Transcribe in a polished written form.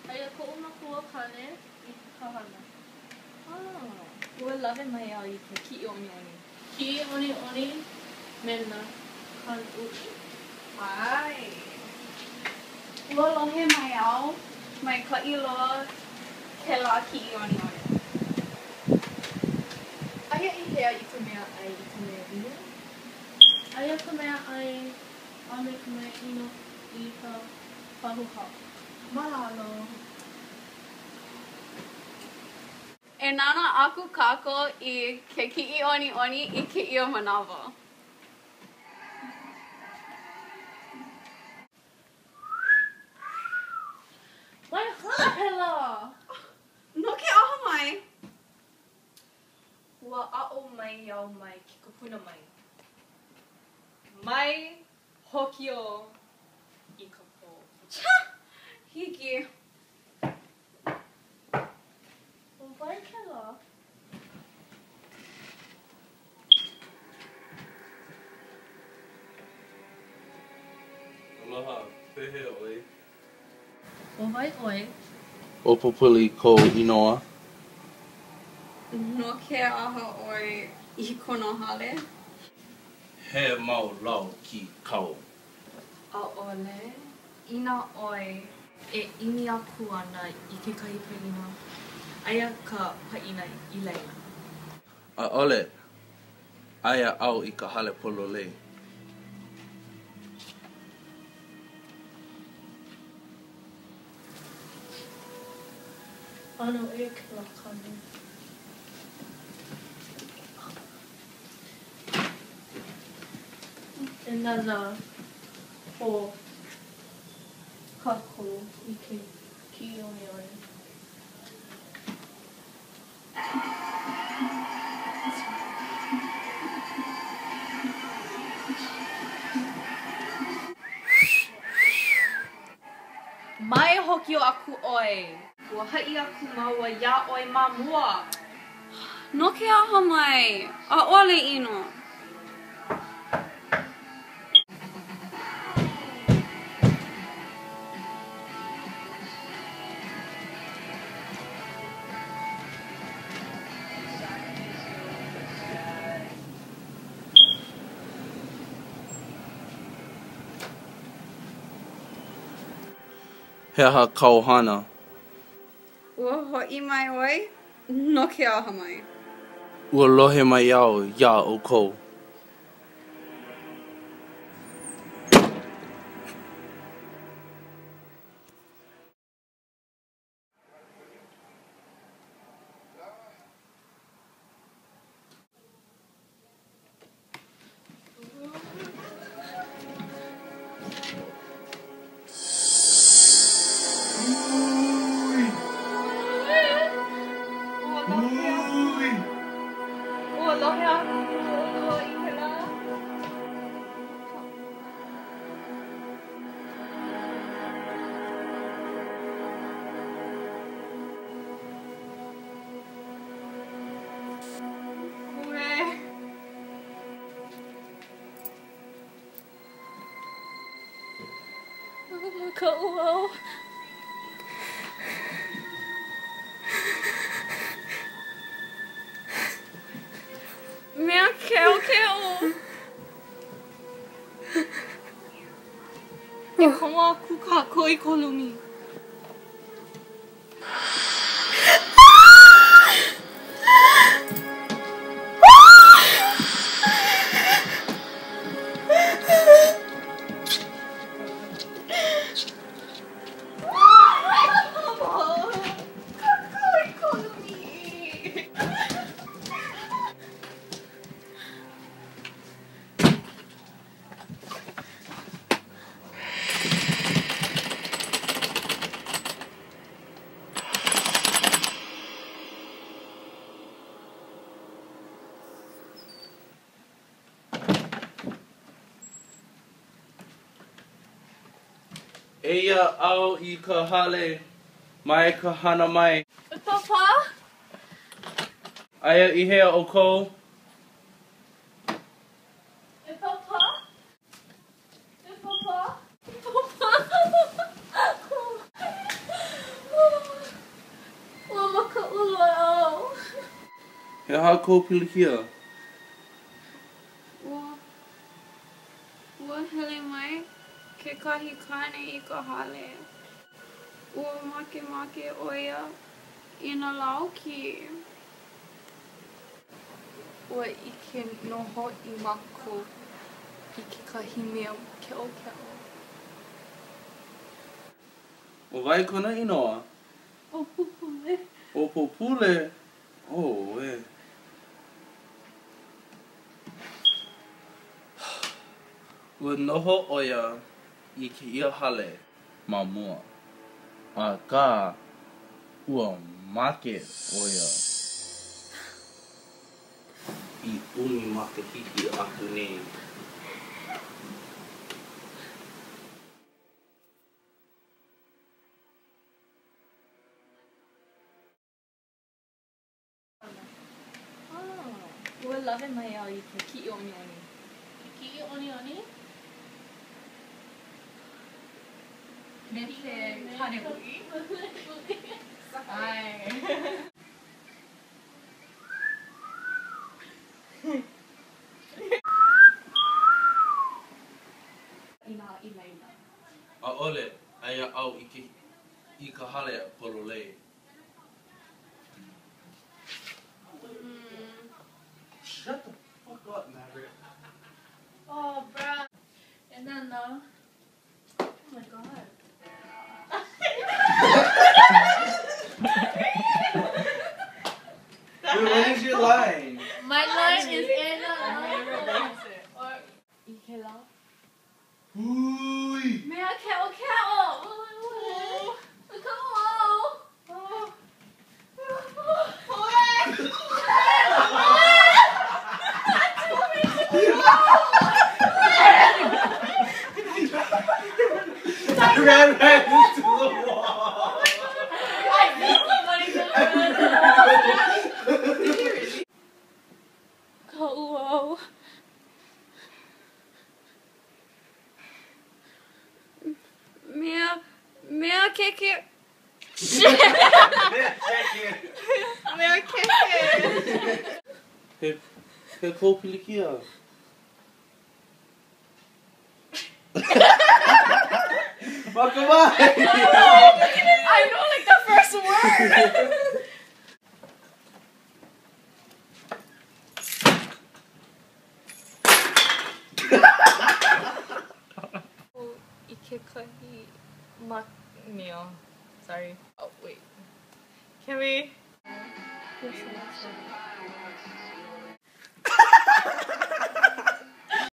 Aia koʻu makua kāne i ka hana. Ah, ua lawe mai au i ke kiʻiʻoniʻoni. Kiʻiʻoniʻoni me nā kan uʻi. ʻAe. Ua lohe mai au, maikaʻi loa kēlā kiʻiʻoniʻoni. Aia i hea i ka mea ʻai i ka mea inu? Aia ka mea ʻai a me ka mea inu i ka pahu hao. Mahalo. E nānā aku kākou i ke kiʻiʻoniʻoni i kēia manawa. Mai hana pēlā! No ke aha mai? Ua aʻo mai au mai ke kupuna mai. Mai hōkio i ka pō. Cha! Hiki. ʻO wai kēlā? Aloha, pehea ʻoe? ʻO wai ʻoe? ʻO Pupuli kou inoa? No ke aha ʻoe i kona hale? He mau lau kīkau. ʻAʻole. Inā ʻoe e ʻimi aku ana i kekahi paʻina, aia ka paʻina i laila. ʻAʻole. Aia au i ka hale pololei. ʻAno ʻē kēlā kāne. E nānā hou kākou i ke kiʻiʻoniʻoni. Mai hōkio aku ʻoe. Ua haʻi aku māua iā ʻoe ma mua. No ke aha mai? ʻAʻole ʻino. He aha kāu hana? Ua hoʻi mai ʻoe? No ke aha mai? Ua lohe mai au iā ʻoukou. Ua lohe aku ʻolua i kēlā? Uē. Makaʻu au. Mea keʻokeʻo. E komo aku kākou i ka lumi. Eia au i ka hale mai ka hana mai. E Pāpā? Aia i hea ʻoukou? E Pāpā? E Pāpā? Pāpā? He aha kou pilikia? Ua, ua hele mai kekahi kāne i ka hale. Ua makemake ʻo ia i nā lauki. Ua ʻike nō hoʻi mākou i kekahi mea keʻokeʻo. ʻO wai kona inoa? ʻO Pupule. ʻO Pupule? Auē. Ua noho ʻo ia i kēia hale ma mua, akā ua make ʻo ia i ʻumi makahiki aku nei. Ua lawe mai au i ke kiʻiʻoniʻoni. Ke kiʻiʻoniʻoni? Me ke kāne uʻi. ʻAe. Inā i laila. ʻAʻole, aia au i ke i ka hale pololei. Shut the fuck up, Maverick. Oh, bruh. And then, oh my god. Dude, what is your line? My line is in I kēlā. Hui! Mea keʻokeʻo! Come on! I ran right into the wall. I think somebody Kaʻu au. Mea, mea keke. Mea keke. He, he kou pilikia. Makamae! I know like the first word. I kekahi ma mea. Sorry. Oh, wait. Can we?